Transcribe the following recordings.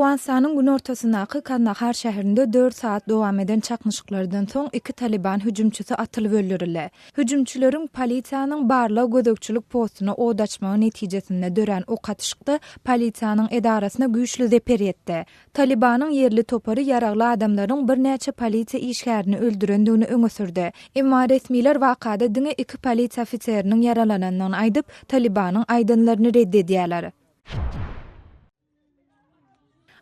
Owganystanyň günortasyndaky Kandahar şäherinde dört sagat dowam eden çaknyşyklardan soň iki talyban hüjümçisi atylyp öldürildi. Hüjümçileriň polisiýanyň barlag-gözegçilik postuna od açmagy netijesinde dörän ok atyşykda polisiýanyň edarasyna güýçli zeper ýetdi. Talybanyň ýerli topary ýaragly adamlaryň birnäçe polisiýa işgärini öldürendigini öňe sürdi. Emma resmiler wakada diňe iki polisiýa ofiseriniň ýaralanandygyny aýdyp, Talybanyň aýdanlaryny red edýärler.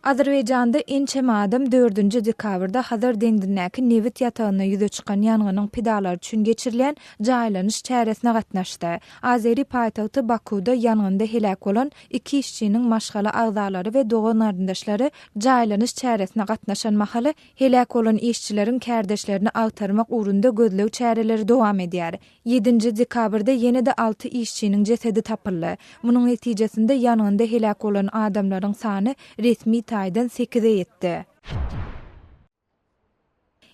Azerbaýjanda ençeme adam dördünji dekabrda Hazar deňzindäki nebit ýatagynda ýüze çykan ýangynyň pidalary üçin geçirilýän jaýlanyş çäresine gatnaşdy. Azeri paýtagty Bakuwda ýangynda heläk bolan iki işçiniň maşgala agzalary we dogan-garyndaşlary jaýlanyş çäresine gatnaşan mahaly, heläk bolan işçileriň kärdeşlerini agtarmak ugrunda gözleg çäreleri dowam edýär. Ýedinji dekabrda ýene-de alty işçiniň jesedi tapyldy. Munuň netijesinde ýangynda heläk bolan adamlaryň sany resmi taýdan sekize ýetdi.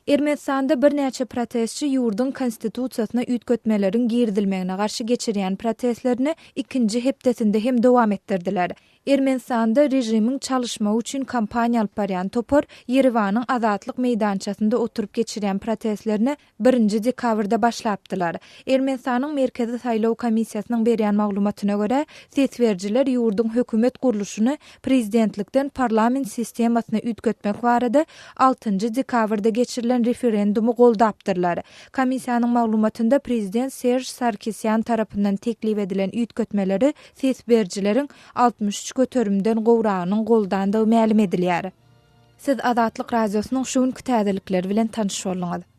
Ermenistanda birnäçe protestçi ýurduň konstitusiýasyna üýtgetmeleriň girizilmegine garşy geçirýän protestlerini ikinji hepdesinde hem dowam etdirdiler. Ermenistanda režimiň çalyşmagy üçin kampaniýa alyp barýan topar Ýerewanyň Azatlyk meýdançasynda oturyp geçirýän protestlerini Birinji dekabrda başlapdylar. Ermenistanyň Merkezi saýlaw komissiýasynyň berýän maglumatyna görä, ses berijiler ýurduň hökümet gurluşyny prezidentlikden parlament sistemasyna üýtgetmek barada altynjy dekabrda geçirilen referendumy goldapdyrlar. Komissiýanyň maglumatynda prezident Serž Sarkisýan tarapyndan teklip edilen üýtgetmeleri ses berijileriň 63 göterimden gowragynyň goldandygy mälim edilýär. Siz Azatlyk Radiosynyň şu günki täzelikleri bilen tanyş bolduňyz.